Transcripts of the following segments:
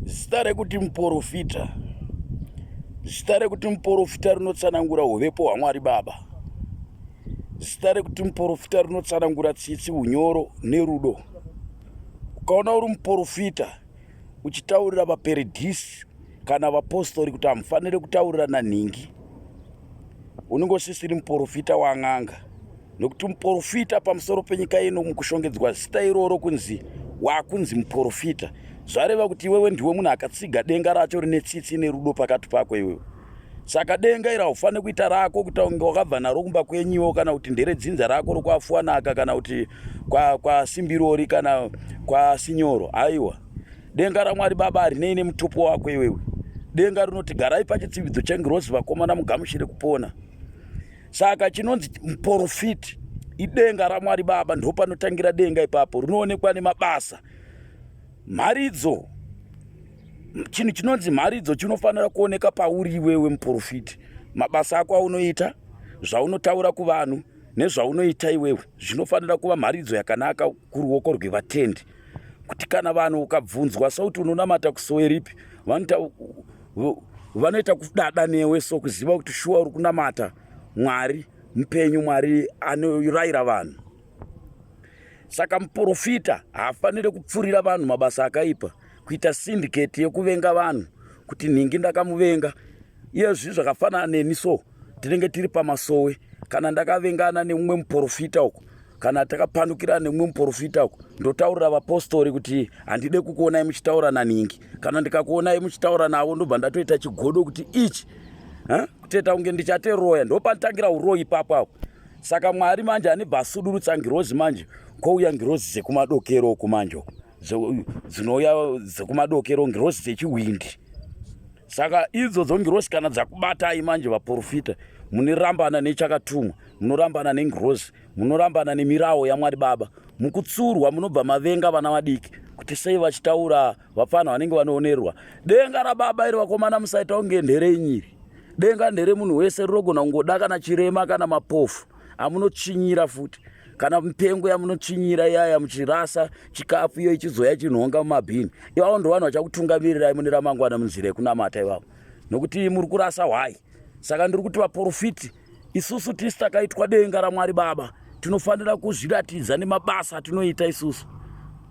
Zita rekuti muporofita. Zita rekuti muporofita rinotsanangura huvepo hwaMwari Baba. Zita rekuti muporofita rinotsanangura tsitsi, unyoro nerudo. Ukaona uri muporofita uchitaurira vaperedhisi kana vapostori kuti hamufanire kutaurirana nhingi, unenge usisiri muporofita wan'anga. Nokuti muporofita pamusoro penyika ino mukushongedzwa zita iroro kunzi wakunzi muporofita, zvareva kuti iwewe ndiwe munhu akatsiga denga racho rine tsitsi nerudo pakati pako iwewe. Saka denga iri haufaniri kuita rako kuita kunge wakabva naro kumba kwenyiwo kana kuti nderedzinza rako rokwafuwanaka kana kuti kwasimbirori kwa kana kwasinyoro. Aiwa, denga raMwari Baba harinei nemutupo wako iwewe. Denga rinoti garai pachitsividzo chengirozi vakomana mugamuchire kupona. Saka chinonzi muporofiti idenga raMwari Baba, ndopanotangira denga ipapo, rinoonekwa nemabasa. Mharidzo, chinhu chinonzi mharidzo chinofanira kuoneka pauri iwewe muporofiti. Mabasa ako aunoita, zvaunotaura kuvanhu nezvaunoita iwewe zvinofanira kuva mharidzo yakanaka kuruoko rwevatendi, kuti kana vanhu ukabvunzwa sauti unonamata kusowe ripi, vanoita vanoita kudada newe, so kuziva kuti shuwa uri kunamata Mwari mupenyu, Mwari anorayira vanhu. Saka muprofita haafanire kupfurira vanhu mabasa akaipa, kuita syndicate yekuvenga vanhu kuti nhingi ndakamuvenga. Iye zvinhu zvakafanana neni, so tinenge tiri pamasowe, kana ndakavengana nemumwe muprofita uko, kana takapandukirana nemumwe muprofita uko, ndotaurira vapostori kuti handide kukuonai muchitaura naningi. Kana ndikakuonai muchitaura navo, ndobva ndatoita chigodo kuti ichi kutoita kunge ndichateroya, ndopanotangira uroyi ipapo apo. Saka Mwari manje anebva asudurutsa ngirozi manje, kouya ngirozi dzekumadokero uku manje uku dzinouya dzekumadokero, ngirozi dzechihwindi. Saka idzodzo ngirozi kana dzakubatai manje vaprofita, munorambana nechakatumwa, munorambana nengirozi, munorambana nemirawo yaMwari Baba. Mukutsurwa munobva mavenga vana vadiki kuti sei vachitaura vapfana vanenge vanoonerwa. Denga rababa iri vakomana, musaita kunge nderenyiri. Denga ndere munhu wese, rinogona kungoda kana chirema kana mapofu amunotsvinyira futi, kana mupengo yamunotsvinyira iyaya muchirasa chikafu iyo ichizoya chinhonga mumabhini. Ivavo ndo vanhu vachakutungamirirai mune ramangwana munzira yekunamata ivavo, nokuti muri kurasa hwai. Saka ndiri kuti vaprofiti, isusu tisi takaitwa denga raMwari Baba, tinofanira kuzviratidza nemabasa atinoita isusu,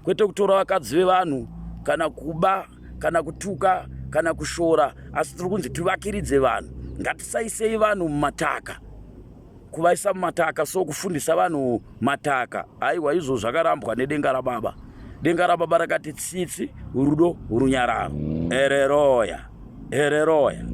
kwete kutora vakadzi vevanhu kana kuba kana kutuka kana kushora, asi tiri kunzi tivakiridze vanhu. Ngatisaisei vanhu mumataka, kuvaisa mumataka, so kufundisa vanhu mataka, aiwa, izvo zvakarambwa nedenga rababa. Denga rababa rakati tsitsi, rudo, runyararo. Ereroya, ereroya.